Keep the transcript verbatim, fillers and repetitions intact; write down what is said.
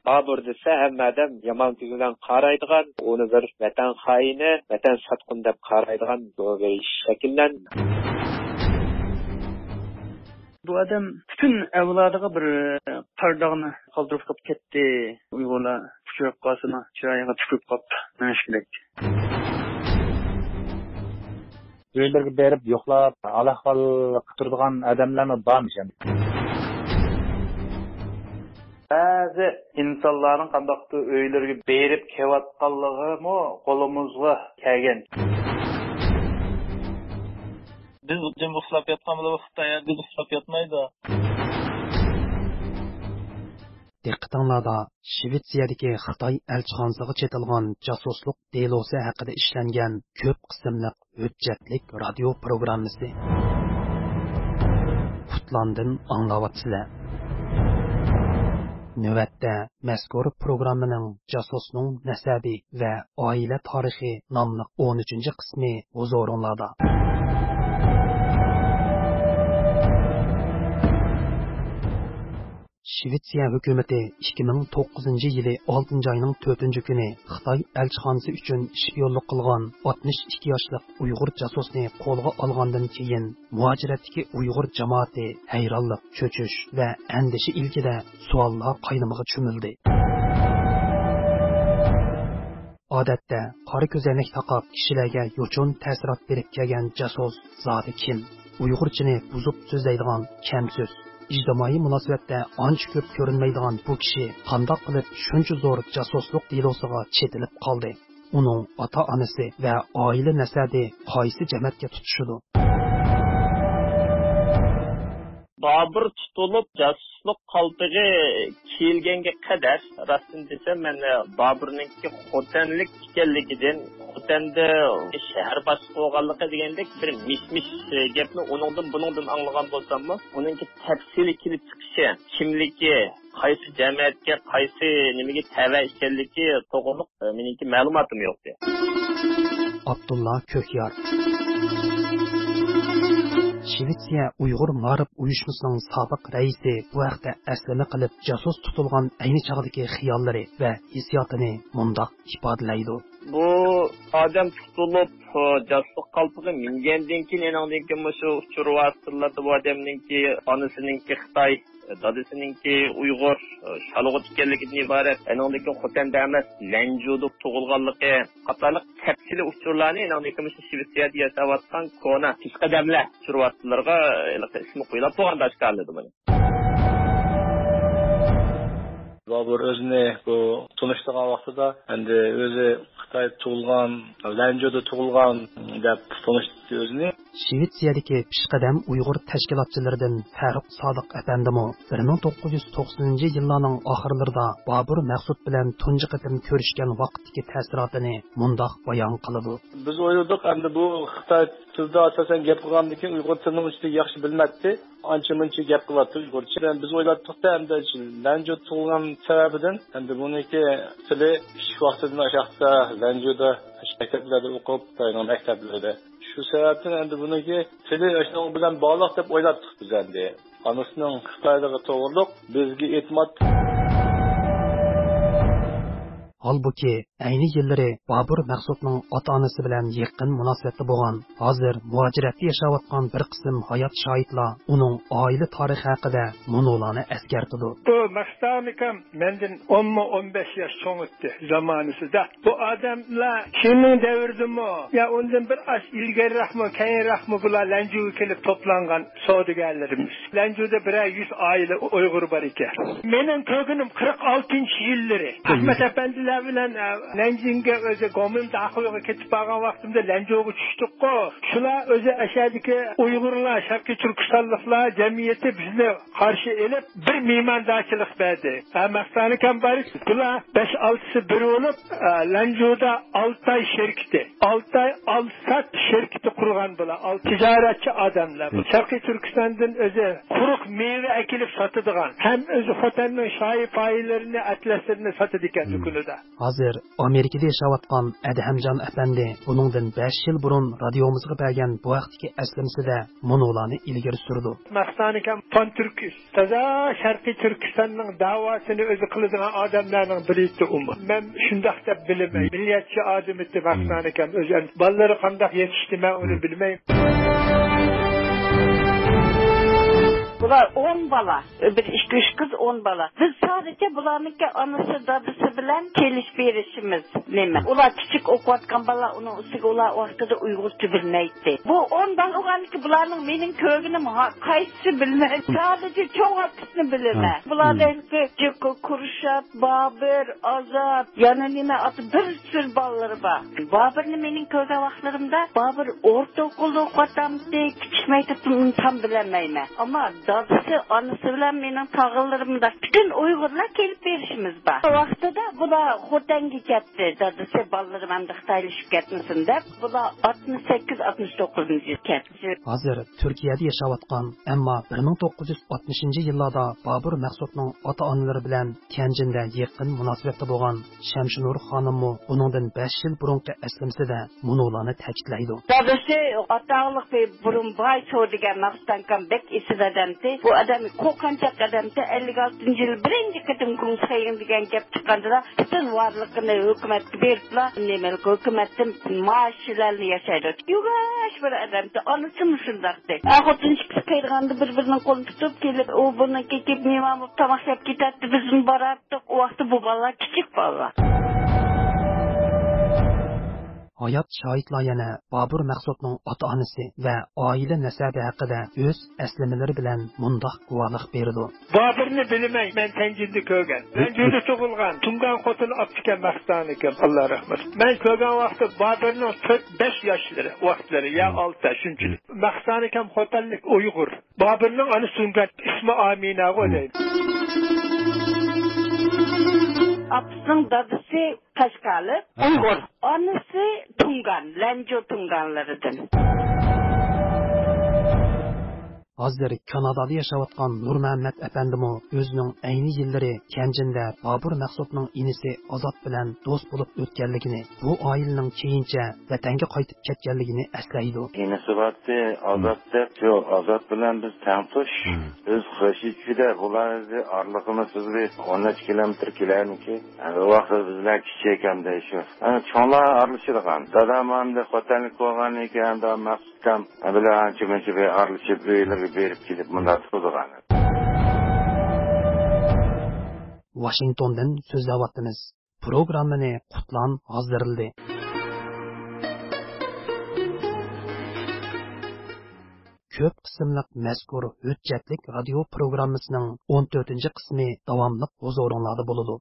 بابۇر دېسە، ھەممە ئادەم يامان كۆز بىلەن قارايدىغان، ئۇنى بىر ۋەتەن خائىنى، ۋەتەن ساتقۇنى دەپ قارايدىغان بۇ بىر ئىش شەكىللەندى. بۇ ئادەم پۈتۈن ئەۋلادىغا بىر قارا داغنى قالدۇرۇپ قېلىپ كەتتى. ئۇيغۇرلار ئۇچراپ قالسىمۇ، چىرايىغا تۈكۈرۈپ قاپ مېڭىش كېرەك. ئۆيلىرىگە بېرىپ يوقلاپ، ھال-ئەھۋال قىلىپ تۇرىدىغان ئادەملەرمۇ بارمىش ئەمدى. بەزى ئىنسانلارنىڭ قانداقتۇر ئۆيلىرىگە بېرىپ كېلىۋاتقانلىقىمۇ قولىمىزغا كەلگەن. بىز جىم ئۇخلاپ ياتقان بولۇپ، خىتاي ھەرگىز ئۇخلاپ ياتمايدۇ. دىققىتىڭلاردا شىۋېتسىيەدىكى خىتاي ئەلچىخانىسىغا چېتىلغان جاسۇسلۇق دېلوسى ھەققىدە ئىشلەنگەن كۆپ قىسىملىق ھۆججەتلىك رادىيو پروگراممىسى. پۇتلاندىن ئاڭلاۋاتىسىلەر. نۆۋەتتە مەزكۇر پروگراممىنىڭ جاسۇسنىڭ نەسەبى ۋە ئائىلە تارىخى ناملىق ئون ئۈچىنچى قىسمى ھۇزۇرۇڭلاردا. شىۋېتسىيە ھۆكۈمىتى ئىككى مىڭ توققۇزىنچى يىلى ئالتىنچى ئاينىڭ تۆتىنچى كۈنى خىتاي ئەلچىخانىسى ئۈچۈن شپىيونلۇق قىلغان ئاتمىش ئىككى ياشلىق ئۇيغۇر جاسۇسنى قولغا ئالغاندىن كېيىن، مۇھاجىرەتتىكى ئۇيغۇر جامائىتى ھەيرانلىق، چۆچۈش ۋە ئەندىشە ئىلكىدە سوئاللار قاينىمىغا چۆمۈلدى. ئادەتتە قارا كۆزەينەك تاقاپ، كىشىلەرگە يوچۇن تەسىرات بېرىپ كەلگەن جاسۇس زادى كىم؟ ئۇيغۇرچىنى بۇزۇپ سۆزلەيدىغان، كەمسۆز، ئىجتىمائىي مۇناسىۋەتتە ئانچە كۆپ كۆرۈنمەيدىغان بۇ كىشى قانداق قىلىپ شۇنچە زور جاسۇسلۇق دېلوسىغا چېتىلىپ قالدى؟ ئۇنىڭ ئاتا-ئانىسى ۋە ئائىلە نەسەبى قايسى جەمەتكە تۇتىشىدۇ؟ بابۇر تۇتۇلۇپ، جاسۇسلۇق قالپىقى كىيىلگەنگە قەدەر، راستىنى دېسەم، مەن بابۇرنىڭكى خوتەنلىك ئىكەنلىكىدىن، خوتەندە شەھەر باشلىقى بولغانلىقى دېگەندەك بىر مىش-مىش گەپنى ئۇنىڭدىن، بۇنىڭدىن ئاڭلىغان بولساممۇ، ئۇنىڭكى تەپسىلىي كېلىپ چىقىشى، كىملىكى، قايسى جەمەتكە، قايسى نېمىگە تەۋە ئىكەنلىكى توغرىلىق، ئە، مېنىڭكى مەلۇماتىم يوق. ئابدۇللا كۆكيار. شىۋېتسىيە ئۇيغۇر مائارىپ ئۇيۇشمىسىنىڭ سابىق رەئىسى بۇ ھەقتە ئەسلىمە قىلىپ، جاسۇس تۇتۇلغان ئەينى چاغدىكى خىياللىرى ۋە ھېسسىياتىنى مۇنداق ئىپادىلەيدۇ. بۇ ئادەم تۇتۇلۇپ، جاسۇسلۇق قالپىقى مىنگەندىن كېيىن، ئېنىڭدىن كېيىن مۇشۇ ئۇچۇر ۋاسىتىلىرىدا بۇ ئادەمنىڭكى ئانىسىنىڭكى خىتاي، دادىسىنىڭكى ئۇيغۇر، شالغۇت ئىكەنلىكىدىن ئىبارەت، ئېنىڭدىن كېيىن خوتەندە ئەمەس، لەنجۇدا تۇغۇلغانلىقى قاتارلىق تەپسىلىي ئۇچۇرلارنى ئېنىڭدىن كېيىن مۇشۇ شىۋېتسىيەدە ياشاۋاتقان كونا پېشقەدەملەر ئۇچۇر ۋاسىتىلىرىغا ھېلىقى ئىسمى قويۇلۇپ تۇرغاندا ئاشكارىلىدى بۇنى. بابۇر ئۆزىنى بۇ تونۇشتۇرغان ۋاقتىدا، ئەمدى ئۆزى خىتايدا تۇغۇلغان، لەنجۇدا تۇغۇلغان دەپ تونۇشتۇردى ئۆزىنى. شىۋېتسىيەدىكى پېشقەدەم ئۇيغۇر تەشكىلاتچىلىرىدىن پەرۇق سادىق ئەپەندىمۇ بىر مىڭ توققۇز يۈز توقسىنىنچى يىللارنىڭ ئاخىرلىرىدا بابۇر مەخسۇت بىلەن تۇنجى قېتىم كۆرۈشكەن ۋاقىتتىكى تەسىراتىنى مۇنداق بايان قىلىدۇ. بىز ئويلىدۇق، ئەمدى بۇ خىتاي تىلىدا ئاساسەن گەپ قىلغاندىن كېيىن ئۇيغۇر تىلىنىڭ ئۈستىدە ياخشى بىلمەيتتى. ئانچە مۇنچە گەپ قىلاتتى ئۇيغۇرچە. بىز ئويلاپتۇق-دە، ئەمدى لەنجۇدا تۇغۇلغان سەۋەبىدىن، ئەمدى بۇنىڭكى تىلى كىچىك ۋاقتىدىن ئاشاقتا لەنجۇدا مەكتەپلەردە ئوقۇپ، خىتاينىڭ مەكتەپلىرىدە. شۇ سەۋەبتىن ئەمدى بۇنىڭكى تىلى شۇنىڭ بىلەن باغلىق دەپ ئويلاپتۇق بىز ئەمدى. ئانىسىنىڭ خىتايلىقى توغرۇلۇق بىزگە ئېيتماپتۇ. ھالبۇكى، ئەينى يىللىرى بابۇر مەخسۇتنىڭ ئاتا-ئانىسى بىلەن يېقىن مۇناسىۋەتتە بولغان، ھازىر مۇھاجىرەتتە ياشاۋاتقان بىر قىسىم ھايات شاھىتلار ئۇنىڭ ئائىلە تارىخى ھەققىدە مۇنۇلارنى ئەسكەرتىدۇ. بۇ مەخسۇت ئاكام مەندىن ئونمۇ، ئون بەش ياش چوڭ ئىدى زامانىسىدا. بۇ ئادەملەر شېڭنىڭ دەۋرىدىمۇ، يا ئۇندىن بىر ئاز ئىلگىرىراقمۇ، كەينىراقمۇ بۇلار لەنجۇغا كېلىپ توپلانغان سودىگەرلىرىمىز. لەنجۇدا بىرەر يۈز ئائىلە ئۇيغۇر بار ئىكەن. مېنىڭ كۆرگىنىم قىرىق ئالتىنچى يىللىرى. ئەخمەت ئەپەندىلەر بىلەن، ئە، نەنجىڭگە ئۆزى گومىنداخۇيغا كېتىپ بارغان ۋاقتىمدا لەنجۇغا چۈشتۇققۇ. شۇلار ئۆزى ئەشەدىكى ئۇيغۇرلار، شەرقىي تۈركىستانلىقلار جەمئىيىتى بىزنى قارشى ئېلىپ، بىر مېھماندارچىلىق بەردى. ھە، مەخسۇت ئاكام بار. بۇلار بەش-ئالتىسى بىر بولۇپ، ئە، لەنجۇدا ئالتاي شىركىتى، ئالتاي ئالسات شىركىتى قۇرغان بۇلار. ئال-، تىجارەتچى ئادەملەر. شەرقىي تۈركىستاندىن ئۆزى قۇرۇق مېۋە ئەكېلىپ ساتىدىغان، ھەم ئۆزى خوتەننىڭ شايى-پايىلىرىنى، ئەتلەسلىرىنى ساتىدىكەن دۇكىنىدا. ھازىر ئامېرىكىدا ياشاۋاتقان ئەدھەمجان ئەپەندى بۇنىڭدىن بەش يىل بۇرۇن رادىيومىزغا بەرگەن بۇ ھەقتىكى ئەسلىمىسىدە مۇنۇلارنى ئىلگىرى سۈرىدۇ. مەستانىكەم پانتۈركىست، تازا شەرقىي تۈركىستاننىڭ داۋاسىنى ئۆزى قىلىدىغان ئادەملەرنىڭ بىرى ئىدى ئۇمۇ. مەن شۇنداق دەپ بىلىمەن. مىللەتچى ئادەم ئىدى مەستانىكەم ئۆزى. بالىلىرى قانداق يېتىشتى، مەن ئۇنى بىلمەيمەن. بۇلار ئون بالا. بىر ئىككى ئۈچ قىز، ئون بالا. بىز سادىچە بۇلارنىڭكى ئانىسى، دادىسى بىلەن كېلىشىپ بېرىشىمىز نېمە. ئۇلار كىچىك ئوقۇۋاتقان بالا، ئۇنىڭ ئۈستىگە ئۇلار ۋاقتىدا ئۇيغۇرچە بىلمەيتتى. بۇ ئون بالا بولغاندىكى بۇلارنىڭ مېنىڭ كۆرگىنىم ھا-، قايسىسى بىلمەيمەن. سادىچە چوڭ ئاكىسىنى بىلىمەن. ھە. بۇلاردا ھېلىقى جوكو، كۇرشات، بابىر، ئازات، يەنە نېمە ئاتى، بىر سۈر بالىلىرى بار. بابىرنى مېنىڭ كۆرگەن ۋاقىتلىرىمدا بابىر ئورتا ئوقۇلدا ئوقۇۋاتامتى، كىچىك مەكتەپتىن ئۇنى تام بىلەلمەيمەن. ئەمما دادىسى، ئانىسى بىلەن مېنىڭ تاغىلىرىمدا پۈتۈن ئۇيغۇرلار كېلىپ بېرىشىمىز بار. ۋاقتىدا بۇلار خوتەنگە كەتتى. دادىسى بالىلىرىم ئەمدى خىتايلىشىپ كەتمىسۇن دەپ، بۇلار ئاتمىش سەككىز، ئاتمىش توققۇزىنچى يىل كەتتى. ھازىر تۈركىيەدە ياشاۋاتقان، ئەمما بىر مىڭ توققۇز يۈز ئاتمىشىنچى يىللاردا بابۇر مەخسۇتنىڭ ئاتا-ئانىلىرى بىلەن تيەنجىندە يېقىن مۇناسىۋەتتە بولغان شەمشىنۇر خانىممۇ بۇنىڭدىن بەش يىل بۇرۇنقى ئەسلىمىسىدە مۇنۇلارنى تەكىتلەيدۇ. دادىسى ئاتاقلىق بىر بۇرۇن باي سو دېگەن مەخسۇت ئاكام بەك ئېسىل ئادەمتى. بۇ ئادەم قورقۇنچاق ئادەمتى. ئەللىك ئالتىنچى يىلى بىرىنچى قېتىم گۇڭسەيىڭ دېگەن گەپ چىققاندا پۈتۈن ۋارلىقىنى ھۆكۈمەتكە بېرىپلا، نېمە، ھۆكۈمەتتىن مائاش بىلەن ياشايدۇ. يۇۋاش بىر ئادەمتى. ئانىسىمۇ شۇنداقتى. ئەر خوتۇن ئىككىسى قېرىغاندا بىر-بىرىنىڭ قولىنى تۇتۇپ كېلىپ، ئۇ بۇنىڭكى كېلىپ مېھمان بولۇپ تاماق يەپ كېتەتتى. بىزمۇ باراتتۇق. ئۇ ۋاقىتتا بۇ بالىلار كىچىك بالىلار. ھايات شاھىتلار يەنە بابۇر مەخسۇتنىڭ ئاتا-ئانىسى ۋە ئائىلە نەسەبى ھەققىدە ئۆز ئەسلىمىلىرى بىلەن مۇنداق گۇۋاھلىق بېرىدۇ. بابىرنى بىلىمەن، مەن تەنجىندە كۆرگەن. تەنجىندە تۇغۇلغان، تۇڭگان خوتۇنى ئاپتىكەن مەستانىكەم، ئاللا رەھمەت. مەن كۆرگەن ۋاقىتتا بابىرنىڭ تۆت، بەش ياشلىرى ۋاقىتلىرى، يا ئالتە، شۇنچىلىك. مەستانىكەم خوتەنلىك ئۇيغۇر. بابىرنىڭ ئانىسى تۇڭگان، ئىسمى ئامىنەغۇ دەيدۇ. ئاپىسىنىڭ دادىسى قەشقەرلىك، ھە. ئۇيغۇر. ئانىسى تۇڭگان، لەنجۇ تۇڭگانلىرىدىن. ھازىر كانادادا ياشاۋاتقان نۇرمەمەت ئەپەندىمۇ ئۆزىنىڭ ئەينى يىللىرى تيەنجىندە بابۇر مەخسۇتنىڭ ئىنىسى ئازات بىلەن دوست بولۇپ ئۆتكەنلىكىنى، بۇ ئائىلىنىڭ كېيىنچە ۋەتەنگە قايتىپ كەتكەنلىكىنى ئەسلەيدۇ. ئىنىسى بارتتى، ئازات دەپ، شۇ ئازات بىلەن بىز تەڭتۇش. مم. بىز قوشنا ئىچىدە، بۇلار ئارىلىقىمىز سىزىپ ئون نەچچە كىلومېتىر كېلەرمىكىن. ئەمدى ئۇ ۋاقىتتا بىز بىلەن كىچىك ئەمدى شۇ. ئەمدى چوڭلار ئارىلىشىدىغان. دادام ئەمدى خوتەنلىك بولغاندىن كېيىن ئەمدى مەخسۇت ئاكام بىلەن ئانچە-مۇنچە بىر ئارىلىشىپ، ئۆيلىرىگە بېرىپ كېلىپ مۇنداق تۇرىدىغان. ۋاشىنگتوندىن سۆزلەۋاتىمىز. پروگراممىنى قۇتلان ھازىرلىدى. كۆپ قىسىملىق مەزكۇر ھۆججەتلىك رادىيو پروگراممىسىنىڭ ئون تۆتىنچى قىسمى داۋاملىق ھۇزۇرۇڭلاردا بولىدۇ.